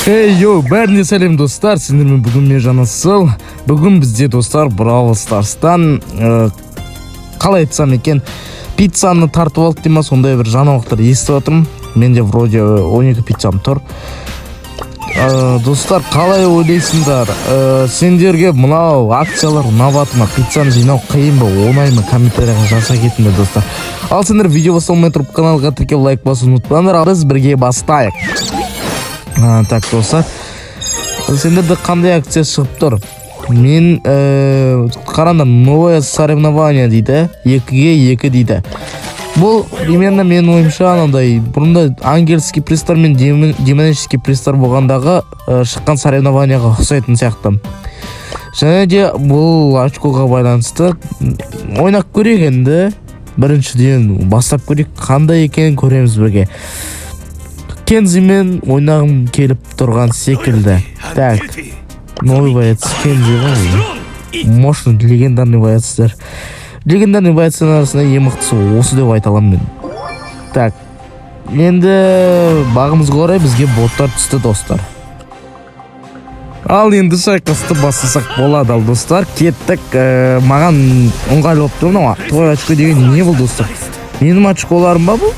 Хей, йоу, бәріне сәлем, достар! Сендермен бүгін мен, Жанасыл. Бүгін бізде, достар, Бравл Старстан, қалай айтсам екен, пиццаны тартып алды дей ма, сондай бір жаңалықтар естіп жатырмын. Менде вроде 12 пиццам тұр. Достар, қалай ойлайсыңдар? Сендерге мынау акциялар ұнап жатыр ма? Пиццаны жинау қиын ба, оңай ма? Комментарийға жаза кетіңдер, достар. Ал сендер видео басталмай тұрып каналға тіркеліп, лайк басуды ұмытпаңдар. Ал біз бірге бастайық. Так, достар, сендерде қандай акция шығып тұр? Мен қараңдар, новое соревнование дейді, 2-ге 2 дейді. Бұл примерно, менің ойымша, анандай бұрында ангельский пристар мен демонический пристар болғандағы шыққан соревнованияға ұқсайтын сияқты. Және де бұл очкоға байланысты. Ойнап көрейік енді, біріншіден бастап көрейік, қандай екенін көреміз бірге. Кензимен ойнағым келіп тұрған секілді. Так, новый боец Кензи ғой бұл. Мощный легендарный боецтер. Легендарный боецтің арасында ең мықтысы осы деп айта аламын мен. Так, енді бағымызға орай бізге боттар түсті, достар. Ал енді шайқасты бастасақ болады. Ал, достар, кеттік. Маған ыңғайлы болып тұр мынау. Твой очко деген не бұл, достар? Менің очколарым ба бұл?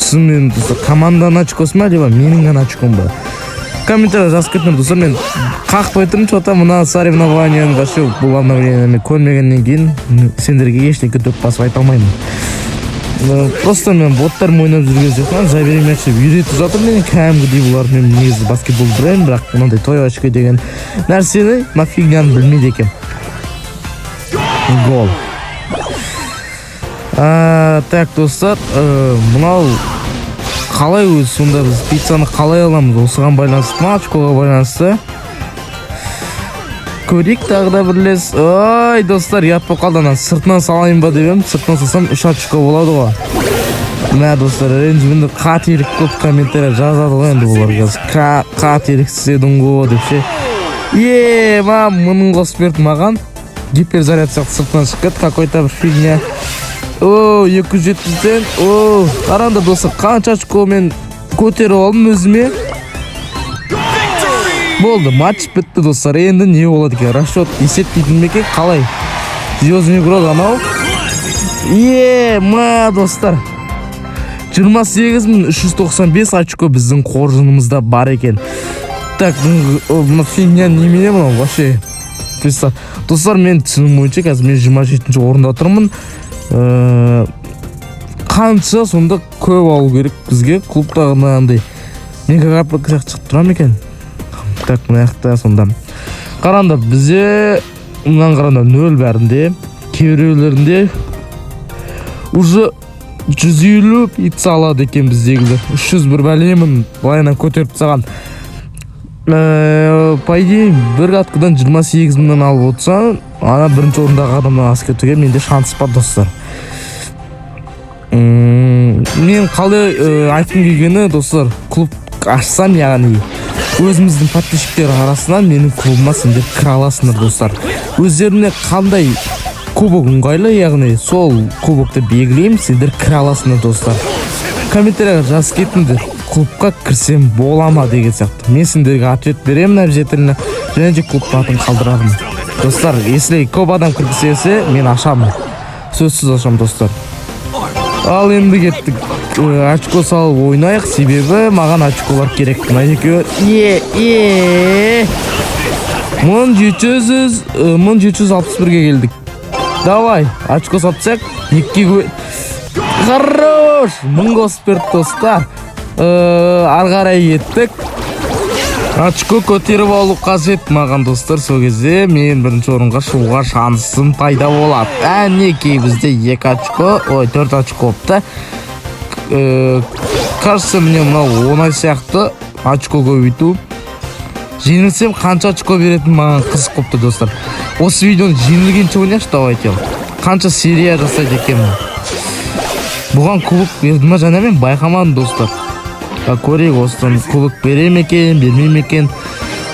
Түсінбедім, достар. Команданың очкосы ма, либо менің ғана очком ба? Комментарий жазып кетіңдер, достар. Мен қақпай тұрмын че-то мына соревнованияны. Вообще бұл обновлениені мен көрмегеннен кейін сендерге ештеңе дөп басып айта алмаймын. Просто мен боттармен ойнап жүрген жоқпын, забери мяч деп үйретіп жатыр мені кәдімгідей бұлар. Мен негізі баскетбол білемін, бірақ мынандай той очко деген нәрсені, мына фигняны білмейді екенмін. Гол! Так, достар, мынау қалай өзі сонда? Біз пиццаны қалай аламыз? Осыған байланысты ма, очкоға байланысты? Көрейік тағы да бірлес. Ой, достар, ұят болып қалды. Ана сыртынан салайын ба деп едім. Сыртынан салсам, үш очко болады ғой. Мә, достар, ренжімеңдер, қателік көп. Комментарий жазады ғой енді бұлар қазір, «Қателік істедің ғой» деп ше. Е, ма, мының қосып берді маған. Гиперзаряд сияқты сыртынан шығып кетті какой-то бір фигня. О, 270-тен. О, қараңдар, достар, қанша очко мен көтеріп алдым өзіме. Болды, матч бітті, достар. Енді не болады екен? Расчет есептейтін ме екен, қалай? Звездный игрок анау. Е, ма, достар, 28 395 очко біздің қоржынымызда бар екен. Так, мына фигня немене мынау вообще? Представь, достар, мен түсінігім бойынша, қазір мен 27-орында тұрмын. Қанша сонда көп алу керек бізге? Клубтағы мынандай мегакапка сияқты шығып тұра ма екен? Так, мына жақта сонда қараңдар, бізде мынаны қараңдар, нөл бәрінде, кейбіреулерінде уже 150 пицца алады екен. Біздегілер 301 бәлемін былайынан көтеріп тастаған. По идее, бір каткадан 28 мыңнан алып отырсаң, ана бірінші орындағы адамнан асып кетуге менде шанс бар, достар. Мен қалай айтқым келгені, достар, клуб ашсам, яғни өзіміздің подписчиктер арасынан менің клубыма сендер кіре аласыңдар, достар. Өздеріне қандай кубок ыңғайлы, яғни сол кубокты белгілеймін, сендер кіре аласыңдар, достар. Комментарийға жазып кетіңдер, клубқа кірсем бола ма деген сияқты. Мен сендерге ответ беремін обязательно және де клубтың атын қалдырамын, достар. Если көп адам кіргісі келсе, мен ашамын, сөзсіз ашамын, достар. Ал енді кеттік. Очко салып ойнайық, себебі маған очколар керек. Мына екеуі е е 1700, 1761-ге келдік. Давай, очко салып тастайық екіге. Хорош, 1000 қосып берді, достар. Ары қарай кеттік. Очко көтеріп алу қажет маған, достар. Сол кезде мен бірінші орынға шығуға шансым пайда болады. Әнекей, бізде екі очко, ой, төрт очко болыпты. Кажется, мне мынау оңай сияқты очко көбейту. Жеңілсем, қанша очко беретіні маған қызық болыпты, достар. Осы видеоны жеңілгенше ойнайықшы, давайте. Қанша серия жасайды екенмін. Бұған кубок берді ма жаңа, мен байқамадым, достар. А, көрейік, осыдан кубок бере ме екен, бермей ме екен?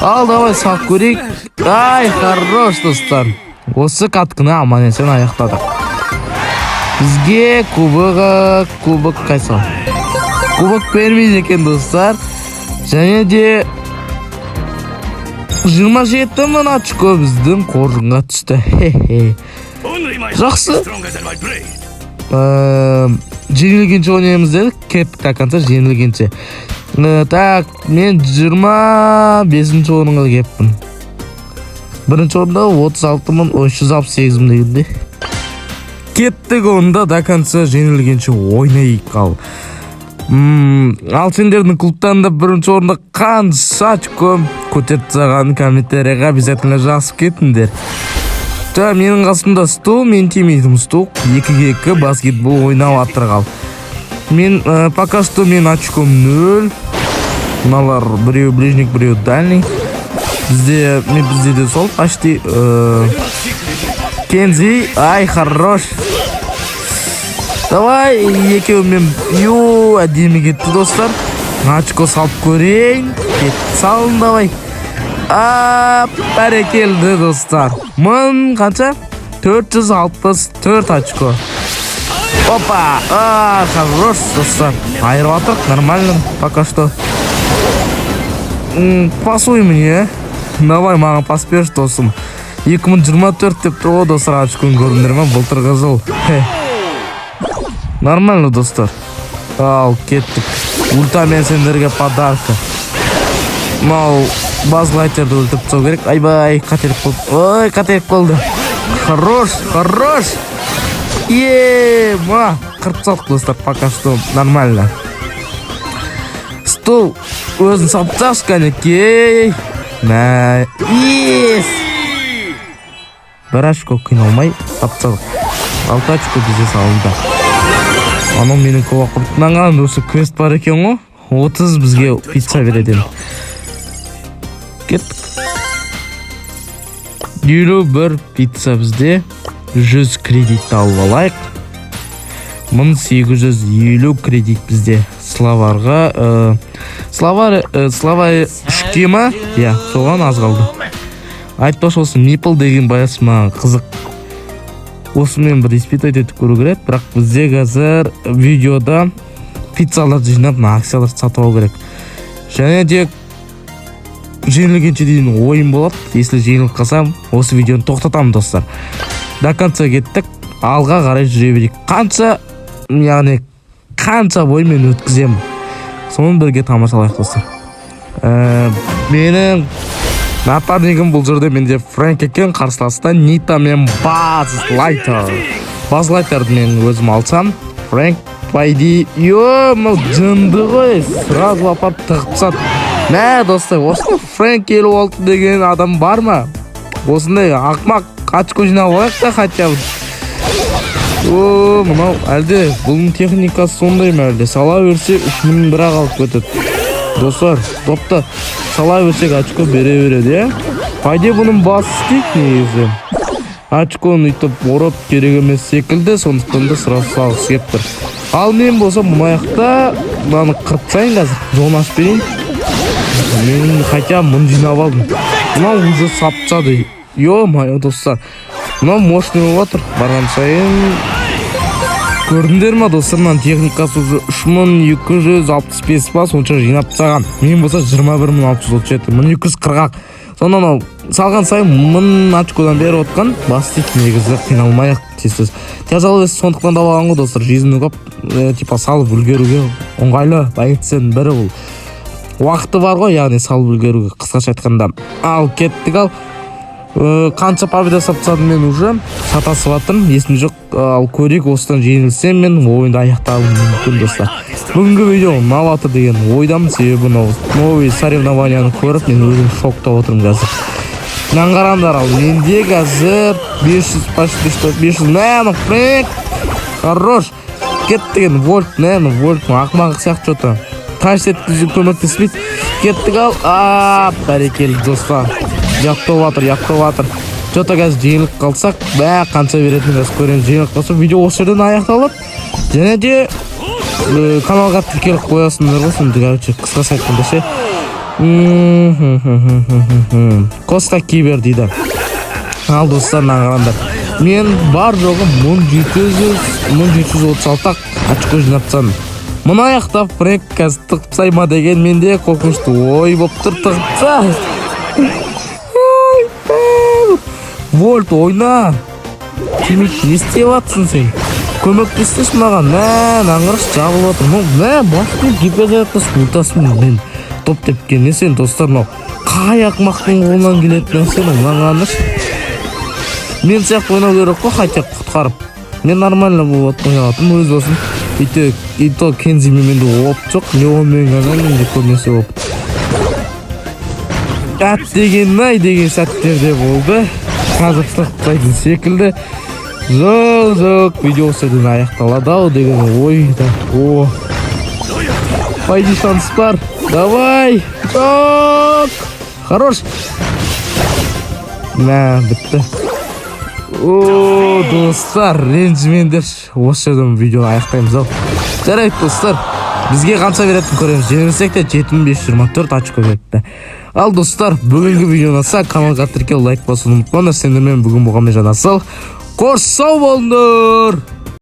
Ал давай салып көрейік. Ай, хорош, достар! Осы катканы аман есен аяқтадық. Бізге кубок қайсы? Кубок бермейді екен, достар. Және де 27 000 очко біздің қоржынға түсті. Хе-хе. Жақсы. Жеңілгенше ойнаймыз дедік, кеттік, до конца жеңілгенше. Так, мен 25-ші орынға келіппін. Бірінші орында 36 368 мың дегенде. Кеттік онда, до конца жеңілгенше ойнайық. Ал ал сендердің клубтан бірінші орында қанша очко көтеріп тастағанын комментарийға обязательно жазып кетіңдер. Та, менің қасымда Сту, мен тимейтім Сту, 2-ге 2 баскетбол ойнап жатыр. Ал мен пока что мен очком нөл. Мыналар біреу ближник, біреу дальний. Бізде, мен, бізде де сол почти. Кензи, ай, хорош. Давай, екеуімен, ю, әдемі кетті, достар. Очко салып көрейін. Кет, салын, давай. А, бәрекелді, достар. Мың қанша? 464 очко. Опа! А, хорош, достар. Айырып жатырық, нормально пока что. Пасуй мне. Давай, маған пас берші, досым. 2024 деп тұр ғой, достар, очконы көрдіңдер ма? Былтырғы жыл. Хе. Нормально, достар. Ал, кеттік. Ультамен сендерге подарка. Мынау Баз Лайтерді өлтіріп тастау керек. Айбай, қателік болды. Ой, қателік болды. Хорош, хорош. Е, ма, қырып тастадық, достар, пока что нормально. Стул өзін салып тасташы, кәнекей. Мә, ес. Бір очко қиналмай тапып тастадық. Алты очко бізде салынды. Анау менің көп мынаған осы квест бар екен ғой. 30 бізге пицца береді енді. Кеттік. 51 пицца бізде. 100 кредит алып алайық. 1850 кредит бізде. Словарға, словарь, словарь үшке ма? Иә, соған аз қалды. Айтпақшы, осы Мипл деген баясы маған қызық. Осымен бір испытать етіп көру керек, бірақ бізде қазір видеода пиццаларды жинап, мына акцияларды сатып алу керек. Және де жеңілгенше дейін ойын болады. Если жеңіліп қалсам, осы видеоны тоқтатамын, достар. До конца кеттік, алға қарай жүре берейік. Қанша, яғни қанша бой мен өткіземін, соны бірге тамашалайық, достар. Менің напарнигім бұл жерде менде Фрэнк екен, қарсыласта Нита мен Баз Лайтер. Баз Лайтерді мен өзім алсам, Фрэнк по идее, ё, мынау жынды ғой, сразу апарып тығып тастады. Мә, достар, осындай Фрэнк 56 деген адам бар ма? Осындай ақымақ. Очко жинап алайық та хотя бы. О, мынау әлде бұның техникасы сондай ма, әлде сала берсе 3000 бірақ алып кетеді. Достар, допты сала берсек, очко бере береді, иә. По идее, бұның басы істейді негізі. Очконы өйтіп ұрып керек емес секілді, сондықтан да сразу салғысы келіп тұр. Ал мен болсам мына жақта мынаны қырып тастайын қазір, жолын ашып берейін. Мен хотя бы мың жинап алдым. Мынау уже сап тастады. Ё-моё, достар, мынау мощный болып жатыр барған сайын. Көрдіңдер ма, достар, мынаның техникасы уже 3265 па, сонша жинап тастаған. Мен болса 21 637, 1240 ақ. Сонда анау салған сайын 1000 очкодан беріп отқан бас дейді негізі, қиналмай ақ тез тез тяжелый. Сондықтан да алған ғой, достар, жизнь көп, типа салып үлгеруге ыңғайлы боецтердің бірі бұл. Уақыты бар ғой, яғни салып үлгеруге, қысқаша айтқанда. Ал кеттік. Ал қанша победа жасап тастадым мен, уже шатасып жатырмын, есімде жоқ. Ал көрейік, осыдан жеңілсем, мен ойынды аяқтауым мүмкін, достар. Бүгінгі видео ұнап жатыр деген ойдамын, себебі мынау новый соревнованияны көріп, мен өзім шокта отырмын қазір. Мынаны қараңдар. Ал менде қазір 500, почти что 500. Мә, анау Фрэнк хорош кет деген Вольт. Мә, анау Вольт ақымақ сияқты, че то тарс еткізіп көмектеспейді. Кеттік. Ал, а, бәрекелді, достар, ұят болып жатыр, ұят болып жатыр. Че то қазір жеңіліп қалсақ, бә, қанша беретінін қазір көреміз. Жеңіліп қалса, видео осы жерден аяқталады. Және де каналға тіркеліп қоясыңдар ғой сонда. Короче, қысқаша айтқанда ше, Коста Кибер дейді. Ал, достар, мына қараңдар, мен бар жоғы 1700, 1736 ақ очко жинап тастадым. Мына жақта Фрэнк қазір тығып тастай ма деген менде қорқынышты ой болып тұр. Тығып таста. Вольт, ойна. Тимейт, не істеп жатсың сен? Көмектессеші маған. Мә, мынаны қарашы, жабылып жатыр. Ну, мә, баспен гиперзаряд басып ультасымен мен топ тепкен не сен, достар? Мынау қай ақымақтың қолынан келетін нәрсе мынау? Мынаны қарашы, мен сияқты ойнау керек қой, хотя құтқарып. Мен нормально болып ойнап жатырмын өз басым. И то, и то Кензимен менде опыт жоқ, Леонмен ғана менде көбінесе опыт. Әттеген ай деген сәттер де болды. Қазір тастайтын секілді. Жоқ, жоқ, видео осы жерден аяқталады ау деген ой да. О, по идее, шанс бар. Давай, жоқ, хорош. Мә, бітті. О, достар, ренжімеңдерші, осы жерден видеоны аяқтаймыз ау. Жарайды, достар, бізге қанша беретінін көреміз. Жеңілсек те, 7524 очко беріпті. Ал, достар, бүгінгі видео ұнаса, каналға тіркел, лайк басуды ұмытпаңдар. Сендермен бүгін болған мен, Жанасыл. Қош, сау болыңдар.